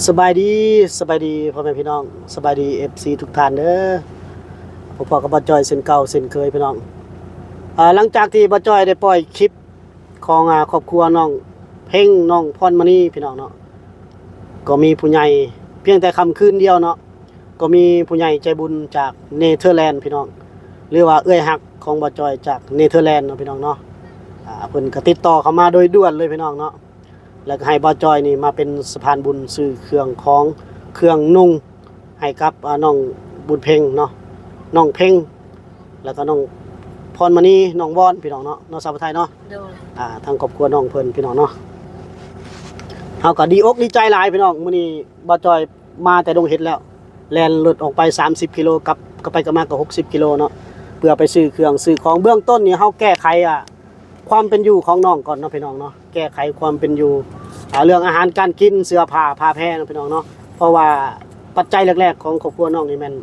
ສະບາຍດີ ສະບາຍດີພໍ່ແມ່ພີ່ນ້ອງ ສະບາຍດີເອັຟຊີທຸກທ່ານເດີ. ພົບກັບບ່າວຈ້ອຍເຊັ່ນເກົ່າເຊັ່ນເຄີຍພີ່ນ້ອງ. ອ່າ ຫຼັງຈາກທີ່ບ່າວຈ້ອຍໄດ້ປ່ອຍຄລິບຂອງ ອ່າ ຄອບຄົວນ້ອງເພັງ ນ້ອງພອນມະນີພີ່ນ້ອງເນາະ ກໍມີຜູ້ໃຫຍ່ ພຽງແຕ່ຄ່ຳຄືນດຽວເນາະ ກໍມີຜູ້ໃຫຍ່ໃຈບຸນຈາກເນເທີແລນພີ່ນ້ອງ ຫຼືວ່າເອື້ອຍຮັກຂອງບ່າວຈ້ອຍຈາກເນເທີແລນເນາະພີ່ນ້ອງເນາະ. ອ່າ ເພິ່ນກໍຕິດຕໍ່ເຂົ້າມາໂດຍດ່ວນເລີຍພີ່ນ້ອງເນາະ ແລ້ວກໍໃຫ້ບ່າວຈ້ອຍນີ້ມາເປັນສະພານບຸນຊື້ເຄື່ອງຂອງ ເຄື່ອງນຸ່ງໃຫ້ກັບ ອ່າ ນ້ອງບຸນເພັງເນາະ ນ້ອງເພັງ ແລ້ວກໍນ້ອງພອນມະນີ ນ້ອງວອນ ພີ່ນ້ອງເນາະ ເນາະ ສາວຜູ້ໄທເນາະ. ໂດຍ ອ່າ ທາງຄອບຄົວນ້ອງເພິ່ນພີ່ນ້ອງເນາະ ເຮົາກໍດີອົກດີໃຈຫຼາຍພີ່ນ້ອງ. ມື້ນີ້ບ່າວຈ້ອຍມາແຕ່ດົງເຫັດແລ້ວ ແລ່ນລົດອອກໄປສາມສິບກິໂລ ກັບ ກັບໄປກັບມາກໍຫົກສິບກິໂລເນາະ ເພື່ອໄປຊື້ເຄື່ອງຊື້ຂອງ. ເບື້ອງຕົ້ນນີ້ເຮົາແກ້ໄຂ ອ່າ ຄວາມເປັນຢູ່ຂອງນ້ອງກ່ອນເນາະພີ່ນ້ອງເນາະ ແກ້ໄຂຄວາມເປັນຢູ່ ອ່າ ເລື່ອງອາຫານການກິນ ເສື້ອຜ້າ ຜ້າແພເນາະພີ່ນ້ອງເນາະ. ເພາະວ່າປັດໄຈແລກໆຂອງຄອບຄົວນ້ອງນີ້ແມ່ນ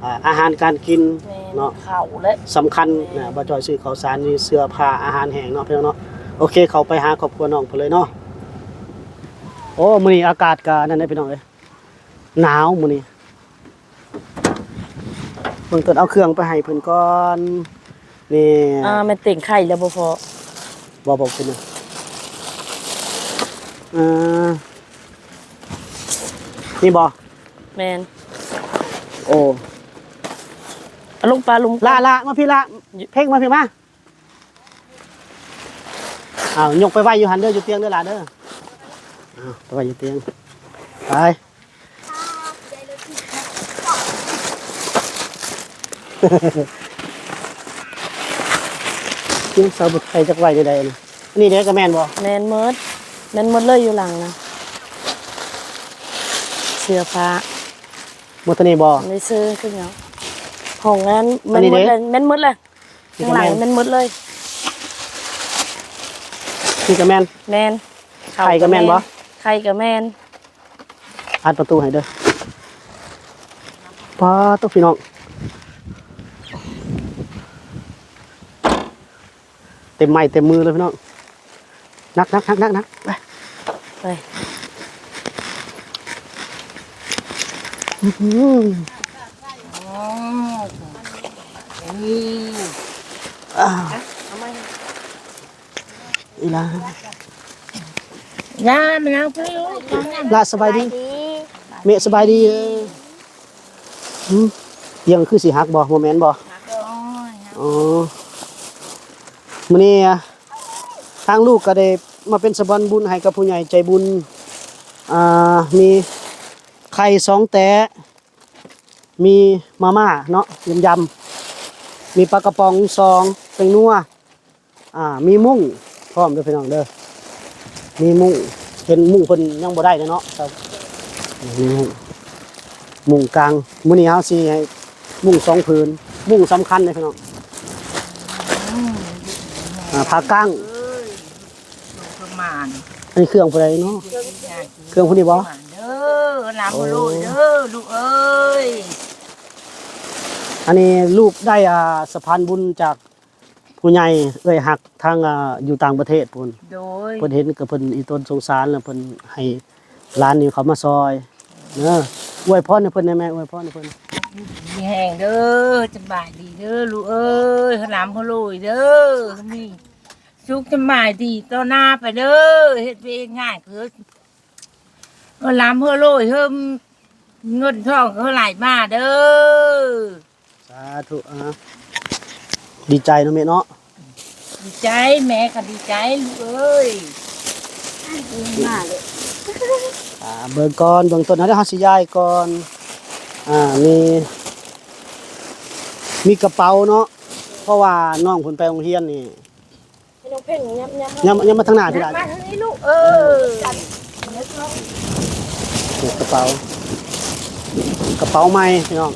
ອ່າ ອາຫານການກິນ ແມ່ນ ເນາະ ເຂົ້າແຫຼະ ສຳຄັນ ແມ່ນ ນະ. ບ່າວຈ້ອຍຊື້ເຂົ້າສານ ມີເສື້ອຜ້າ ອາຫານແຫ້ງເນາະພີ່ນ້ອງເນາະ. ໂອເຄ ເຂົ້າໄປຫາຄອບຄົວນ້ອງເພິ່ນເລີຍເນາະ. ໂອ້ ມື້ນີ້ອາກາດກະນັ້ນເດ້ພີ່ນ້ອງເອີຍ ໜາວມື້ນີ້. ເບື້ອງຕົ້ນເອົາເຄື່ອງໄປໃຫ້ເພິ່ນກ່ອນ. ນີ້ ອ່າ ແມ່ນເຕັງໄຂ່ແລ້ວບໍ່ພໍ? ບໍ່ ບໍ່ເປັນຫຍັງ. ອ່າ ນີ້ບໍ່? ແມ່ນ. ໂອ້ ເອົາລົງປາລົງ ລະ ລະ ມາພີ້ລະ ເພັງມາພີ້ມາ. ອ້າວ ຍົກໄປໄວ້ຢູ່ຫັ້ນເດີ ຢູ່ຕຽງເດີຫຼານເດີ. ອ້າວ ໄປໄວ້ຢູ່ຕຽງ ໄປ. ເຮືອນຊາວບຸດໄຄຈັກໄວ້ໃດໆ ອັນນີ້ເດ້ກໍແມ່ນບໍ່? ແມ່ນໝົດ ແມ່ນໝົດເລີຍຢູ່ຫຼັງນະ ເສື້ອຜ້າ. ໝົດເທົ່ານີ້ບໍ່? ໃນເຊີຄືຫຍັງ ຫ້ອງນັ້ນ ອັນນີ້ເດ້ ແມ່ນໝົດເລີຍ ແມ່ນໝົດເລີຍ. ນີ້ກໍແມ່ນ ຂ້າງຫຼັງແມ່ນໝົດເລີຍ ນີ້ກໍແມ່ນ ແມ່ນ ໄຂ່ກໍແມ່ນບໍ່? ໄຂ່ກໍແມ່ນ ອັດປະຕູໃຫ້ເດີ. ປາໂຕ ພີ່ນ້ອງ ເຕັມໄມ້ເຕັມມືເລີຍພີ່ນ້ອງ. ໜັກໆໆໆ ໄປ ໄປ. ອື ອີ່ຫຼາ ລາ ມານັ່ງພີ້ລູກ ລາ ສະບາຍດີ ສະບາຍດີ ແມ່ ສະບາຍດີ. ເອີ ຫຶ ຕຽງຄືຊິຫັກບໍ່? ບໍ່ແມ່ນບໍ່? ໂອ້ຍ ອໍ ມື້ນີ້ ອ່າ ທາງລູກກໍໄດ້ມາເປັນສະພານບຸນໃຫ້ກັບຜູ້ໃຫຍ່ໃຈບຸນ ອ່າ ມີໄຂ່ສອງແຕະ ມີມາມ່າເນາະ ຢຳໆ ມີປາກະປ໋ອງສອງ ແປ້ງນົວ ອ່າ ມີມຸ້ງພ້ອມເດີພີ່ນ້ອງເດີ ມີມຸ້ງ ເຫັນມຸ້ງເພິ່ນຍັງບໍ່ໄດ້ເນາະ ມີມຸ້ງ ມຸ້ງກາງ. ມື້ນີ້ເຮົາຊິໃຫ້ມຸ້ງສອງຜືນ ມຸ້ງສຳຄັນເດ້ພີ່ນ້ອງ ອ່າ ຜ້າກ້າງ. ເອີຍ ສົມປະມານ ອັນນີ້ເຄື່ອງຜູ້ໃດເນາະ? ເຄື່ອງຜູ້ນີ້ບໍ່? ເດີ ລາມໂລຍເດີລູກເອີຍ. ອັນນີ້ລູກໄດ້ ອ່າ ສະພານບຸນຈາກ ຜູ້ໃຫຍ່ເອື້ອຍຮັກທາງ ອ່າ ຢູ່ຕ່າງປະເທດພຸ້ນ ໂດຍ ເພິ່ນເຫັນກໍເພິ່ນອີຕົນສົງສານ ແລ້ວເພິ່ນໃຫ້ຫຼານນີ້ເຂົ້າມາຊ່ອຍເດີ. ອວຍພອນໃຫ້ເພິ່ນແດ່ແມ່ ອວຍພອນໃຫ້ເພິ່ນ ມີແຮງເດີ ສະບາຍດີເດີລູກເອີຍ ໃຫ້ລຳໃຫ້ລວຍເດີ ມີສຸກສະບາຍດີຕໍ່ໜ້າໄປເດີ ເຮັດວຽກເຮັດງານເກີດ ໃຫ້ລຳໃຫ້ລວຍ ເຮີ້ມເງິນທອງໃຫ້ໄຫຼມາເດີ. ສາທຸ ອ່າ ດີໃຈເນາະແມ່ເນາະ ດີໃຈ ແມ່ກໍດີໃຈລູກເອີຍ ມາເລີຍ ອ່າ ເບິ່ງກ່ອນ ເບິ່ງຕົ້ນ ດຽວເຮົາຊິຍ້າຍກ່ອນ ອ່າ ມີ ມີກະເປົາເນາະ ເພາະວ່ານ້ອງເພິ່ນໄປໂຮງຮຽນນີ້ ໃຫ້ນ້ອງເພັງ ຍັບ ຍັບ ຍັບ ຍັບມາທາງໜ້າພີ້ຫຼະ ມາທາງນີ້ລູກ ເອີ ນີ້ກະເປົາ ກະເປົາໃໝ່ພີ່ນ້ອງ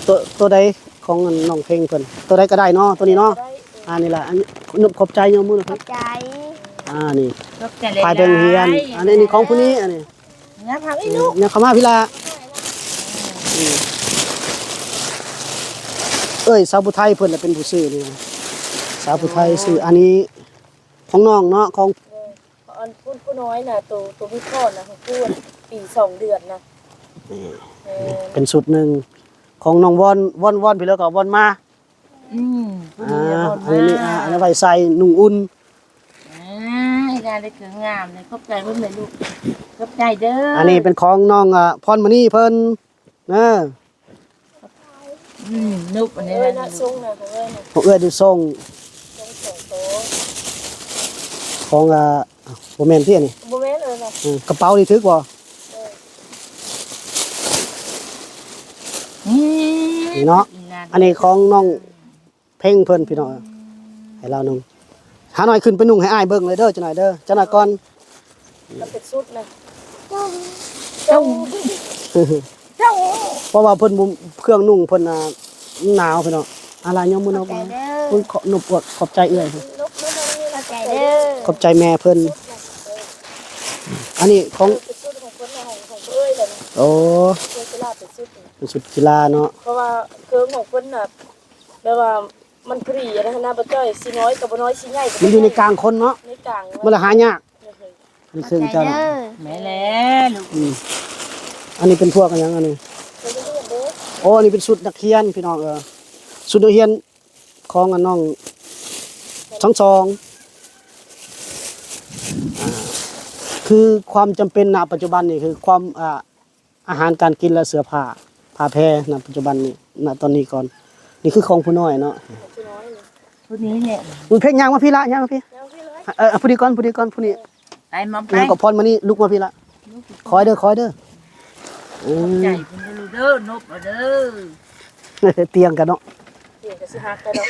ໂຕ ໂຕໃດຂອງນ້ອງເພັງເພິ່ນ ໂຕໃດກໍໄດ້ເນາະ ໂຕນີ້ເນາະ ໂຕໃດກໍໄດ້ ອ່າ ນີ້ລະ ອັນນີ້ ຂອບໃຈ ຍົກມືໜ້ອຍ ຂອບໃຈ ອ່າ ນີ້ ຂອບໃຈຫຼາຍໆ ພາໄປໂຮງຮຽນ ອັນນີ້ ນີ້ຂອງຜູ້ນີ້ ອັນນີ້ ຍັບເຂົ້າມາອີກລູກ ຍັບເຂົ້າມາພີ້ລະ ເອີຍ ສາວຜູ້ໄທເພິ່ນລະເປັນຜູ້ຊື້ນີ້ ສາວຜູ້ໄທຊື້ ອັນນີ້ຂອງນ້ອງເນາະ ຂອງ ເອີ ອັນຜູ້ ຜູ້ນ້ອຍນະ ໂຕ ໂຕມີຄອນນະ ຂອງຜູ້ ປີສອງເດືອນນະ. ນີ້ ເອີ ເປັນຊຸດໜຶ່ງຂອງນ້ອງວອນ ວອນ ວອນ ພີ່ເລີກກໍວອນມາ. ອືມ ອ່າ ອັນນີ້ ອ່າ ອັນນີ້ໄວ້ໃສ່ນຸ່ງອຸ່ນ. ອ່າ ອີ່ຫຼ້າໄດ້ເຄື່ອງງາມເລີຍ ຂອບໃຈເພິ່ນແມ່ລູກ ຂອບໃຈເດີ. ອັນນີ້ເປັນຂອງນ້ອງ ອ່າ ພອນມະນີເພິ່ນເດີ. ອືມ ນຸບອັນນີ້ ເອີຍ ນະ ນະ ສົ່ງນະ ຂອງເອີຍນະ ຂອງເອື້ອຍໄດ້ສົ່ງ ສົ່ງສອງໂຕ ຂອງ ອ່າ ບໍ່ແມ່ນຕິອັນນີ້ ບໍ່ແມ່ນເອີຍນະ. ເອີ ກະເປົານີ້ຖືກບໍ່? ເອີ ອືມ ນີ້ເນາະ ອັນນີ້ຂອງນ້ອງເພັງເພິ່ນ ພີ່ນ້ອງ ໃຫ້ລາວນຸ່ງ. ຫາໜ້ອຍຂຶ້ນໄປນຸ່ງໃຫ້ອ້າຍເບິ່ງເລີຍເດີ ຈັກໜ້ອຍເດີ ຈັກໜ້ອຍກ່ອນ. ມັນເປັນຊຸດນະ ເຈົ້າ ເຈົ້າ ເຈົ້າ ເພາະວ່າເພິ່ນບໍ່ ເຄື່ອງນຸ່ງເພິ່ນນະໜາວ ພີ່ນ້ອງ. ອາ ລາຍຍົກມືນົບ ຂອບໃຈເດີ ຂອບ ນົບ ຂອບໃຈເອື້ອຍ ນົບ ນົບ ຂອບໃຈເດີ ຂອບໃຈແມ່ເພິ່ນ. ອັນນີ້ຂອງ ເອີ ເປັນຊຸດຂອງເພິ່ນນະ ຂອງ ຂອງເອື້ອຍແຫຼະນະ. ໂອ້ ເຄື່ອງກິລາເປັນຊຸດ ເປັນຊຸດກິລາເນາະ ເພາະວ່າເຄື່ອງຂອງເພິ່ນນະ ແບບວ່າມັນພໍດີອັນນັ້ນນະ ບໍ່ຈ້ອຍ ຊິນ້ອຍກໍບໍ່ນ້ອຍ ຊິໃຫຍ່ກໍບໍ່ໃຫຍ່ ມັນຢູ່ໃນກາງຄົນເນາະ ໃນກາງ ມັນລະຫາຍາກ. ນີ້ເຄື່ອງເຈົ້ານະ ແມ່ນແລ້ວລູກ. ອືມ ອັນນີ້ເປັນພວກອີຫຍັງອັນນີ້? ໂອ້ ອັນນີ້ເປັນຊຸດນັກຮຽນພີ່ນ້ອງເອີຍ ຊຸດນັກຮຽນຂອງອັນນ້ອງທັງສອງ. ອ່າ ຄືຄວາມຈຳເປັນນະປັດຈຸບັນນີ້ ຄືຄວາມ ອ່າ ອາຫານການກິນ ແລະ ເສື້ອຜ້າ ຜ້າແພນະປັດຈຸບັນນີ້ ນະຕອນນີ້ກ່ອນ. ນີ້ຄືຂອງຜູ້ນ້ອຍເນາະ ຜູ້ນ້ອຍນີ້ ຜູ້ນີ້ແຫຼະ. ເພັງ ຍ່າງມາພີ້ລະ ຍ່າງມາພີ້ ຍ່າງພີ້ເລີຍ. ເອີ ຜູ້ນີ້ກ່ອນ ຜູ້ນີ້ກ່ອນ ຜູ້ນີ້ ໄປມາໄປ ຍ່າງກໍພອນມານີ້ ລຸກມາພີ້ລະ ລຸກ ຄອຍເດີ ຄອຍເດີ. ເອີ ຂອບໃຈເພິ່ນເດີລູກເດີ ນົບເອົາເດີ ຕຽງກັນເນາະ ຕຽງກໍຊິຫັກໄປດອກ.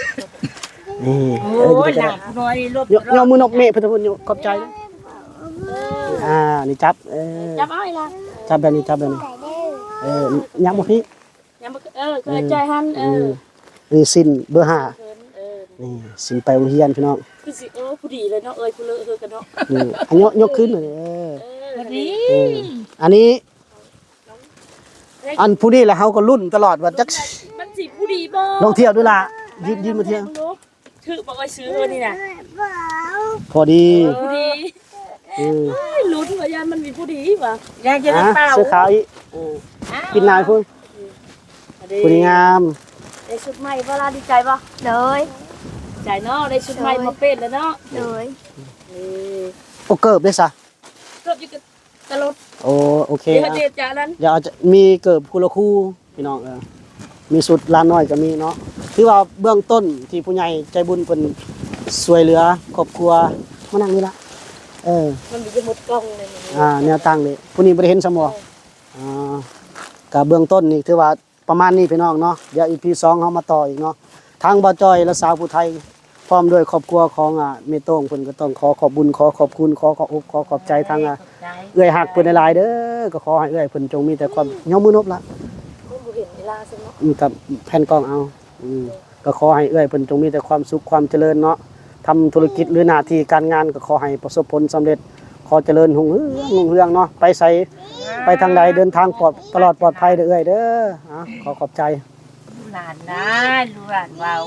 ນີ້ ໂອ້ຍ ເອີ ນະ ຜູ້ນ້ອຍລົບ ຍ- ຍົກມືນົບເມເພິ່ນ ເພິ່ນ ຂອບໃຈ. ອ່າ ນີ້ຈັບ ເອີ ຈັບເອົາອີ່ຫຼ້າ ຈັບແບບນີ້ ຈັບແບບນີ້. ເອີ ຍັບມາພີ້ ຍັບມາ ເອີ ເອີ ຈ່ອຍຫັ້ນ ເອີ ເອີ ນີ້ສິ້ນເບີຫ້າ ເອີ ນີ້ສິ້ນໄປໂຮງຮຽນພີ່ນ້ອງ. ຄືຊິ ເອີ ພໍດີເລີຍເນາະ ເອີຍ ຜູ້ເລີເຮີກັນເນາະ. ນີ້ ອັນ ຍົກ ຍົກຂຶ້ນ ເອີ ເອີ ພໍດີ ເອີ ອັນນີ້ ອັນຜູ້ນີ້ລະເຮົາກໍລຸ້ນຕະຫຼອດວ່າຈັກ ມັນຊິຜູ້ດີບໍ່ ລອງທຽບດູລະ ຢືນ ຢືນມາທຽບ ຖືກບໍ່ເອີຍ ຊື້ເຮີນີ້ນະ ພໍດີ ເອີ ພໍດີ. ເອີ ເອີຍ ລຸ້ນວ່າຢ້ານມັນມີຜູ້ດີວ່າ ຢ້ານຈະໄດ້ເປົ່າ ອ່າ ເສື້ອຂາວອີກ ເອີ ອ່າ ປິ່ນໜ້າພຸ້ນ ອືມ ພໍດີງາມ. ໄດ້ຊຸດໃໝ່ບໍ່ລະ ດີໃຈບໍ່? ໂດຍ ດີໃຈເນາະ ໄດ້ຊຸດໃໝ່ ໂດຍ ມາເປັນແລ້ວເນາະ ໂດຍ ເອີ ໂອ້ ເກີບເດ້ຊະ ເກີບຢູ່ກັບ ຕະຫຼົດ ໂອ້ ໂອເຄ ດຽວເຮົາຈະເຮັດຈາກນັ້ນ ດຽວເອົາຈະມີເກີບຄູ່ລະຄູ່ພີ່ນ້ອງເອີຍ ມີຊຸດຫຼານນ້ອຍກໍມີເນາະ. ຖືວ່າເບື້ອງຕົ້ນທີ່ຜູ້ໃຫຍ່ໃຈບຸນເພິ່ນຊ່ວຍເຫຼືອຄອບຄົວ ມານັ່ງນີ້ລະ ເອີ ມັນມີແຕ່ໝົດກ່ອງເລີຍ ອ່າ ແນວຕັ້ງເດ້ ຜູ້ນີ້ບໍ່ໄດ້ເຫັນຊ້ຳບໍ່? ເອີ ອ່າ ກະເບື້ອງຕົ້ນນີ້ຖືວ່າ ປະມານນີ້ພີ່ນ້ອງເນາະ ດຽວອີພີສອງເຮົາມາຕໍ່ອີກເນາະ. ທາງບ່າວຈ້ອຍ ແລະ ສາວຜູ້ໄທ ພ້ອມດ້ວຍຄອບຄົວຂອງ ອາ ແມ່ໂຕ້ງເພິ່ນ ກໍຕ້ອງຂໍຂອບບຸນ ຂໍຂອບຄຸນ ຂໍຂອບອົກ ຂໍຂອບໃຈທາງ ອາ ເອື້ອຍຮັກເພິ່ນຫຼາຍໆເດີ. ກໍຂໍໃຫ້ເອື້ອຍເພິ່ນຈົ່ງມີແຕ່ຄວາມ ຍົກມືນົບລະ ບໍ່ເຫັນເວລາຊັ້ນເນາະ ອືມ ກັບແຜ່ນກ້ອງເອົາ ອືມ ກໍຂໍໃຫ້ເອື້ອຍເພິ່ນຈົ່ງມີແຕ່ຄວາມສຸກຄວາມຈະເລີນເນາະ. ທຳທຸລະກິດ ຫຼື ໜ້າທີ່ການງານ ກໍຂໍໃຫ້ປະສົບຜົນສຳເລັດ ຂໍຈະເລີນຮຸ່ງເຮືອງ ຮຸ່ງເຮືອງເນາະ ໄປໃສໄປທາງໃດເດີນທາງປອດ ຕະຫຼອດປອດໄພເດີເອື້ອຍເດີ. ອ່າ ຂໍຂອບໃຈ ລູກຫຼານນະ ລູກຫຼານເວົ້າ